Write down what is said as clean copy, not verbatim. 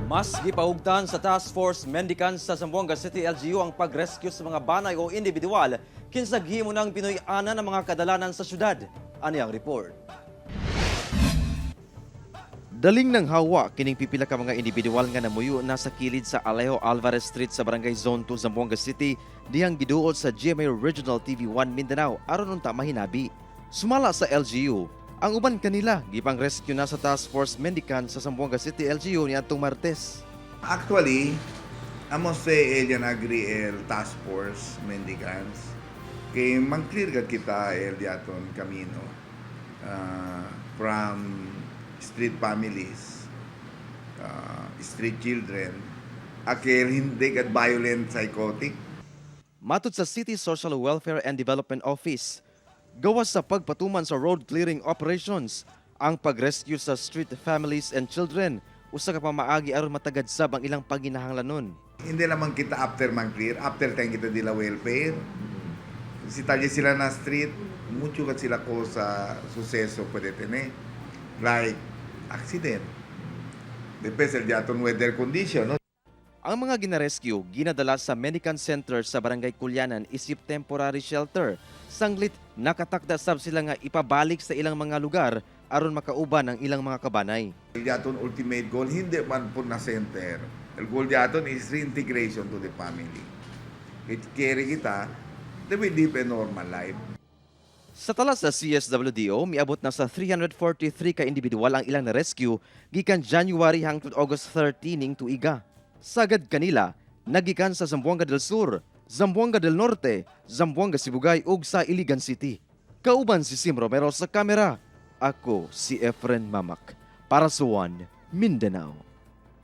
Mas gipahugtan sa Task Force Mendicants sa Zamboanga City LGU ang pag-rescue sa mga banay o individual kinsa gihimo ng Pinoy-ana ng mga kadalanan sa syudad. Ani ang report. Daling ng hawa kining pipila ka mga individual nga namuyo na sa kilid sa Alejo Alvarez Street sa Barangay Zone 2, Zamboanga City, dihang giduol sa GMA Regional TV 1 Mindanao aron unta mahinabi. Sumala sa LGU, ang uban kanila gipang rescue na sa Task Force Mendicant sa Zamboanga City LGU niadtong Martes. Actually, amo say el yan agree el Task Force Mendicants kay mang-clear gad kita el diaton kamino from street families, street children, akel hindi gad violent psychotic. Matod sa City Social Welfare and Development Office, gawas sa pagpatuman sa road clearing operations, ang pag-rescue sa street families and children usa ka pamaagi aron matagad sab ang ilang paginahanglanon. Hindi naman kita after mang-clear, after time kita dila welfare. Si talye sila na street, mucho kat sila ko sa suseso pwede tene. Like accident. Depende sa diaton weather condition, no? Ang mga ginarescue ginadala sa Mendicant Center sa Barangay Kulyanan isip temporary shelter. Sanglit nakatakda sab sila nga ipabalik sa ilang mga lugar aron makauban ang ilang mga kabanay. El diaton ultimate goal, hindi man po na center. El goal diaton is reintegration to the family. It carry kita, they will live a normal life. Sa tala sa CSWDO, miabot na sa 343 ka individual ang ilang na-rescue gikan January hangtod August 13 ning tuiga. Sagad kanila, nagikan sa Zamboanga del Sur, Zamboanga del Norte, Zamboanga Sibugay ug sa Iligan City. Kauban si Sim Romero sa kamera. Ako si Efren Mamak para sa One Mindanao.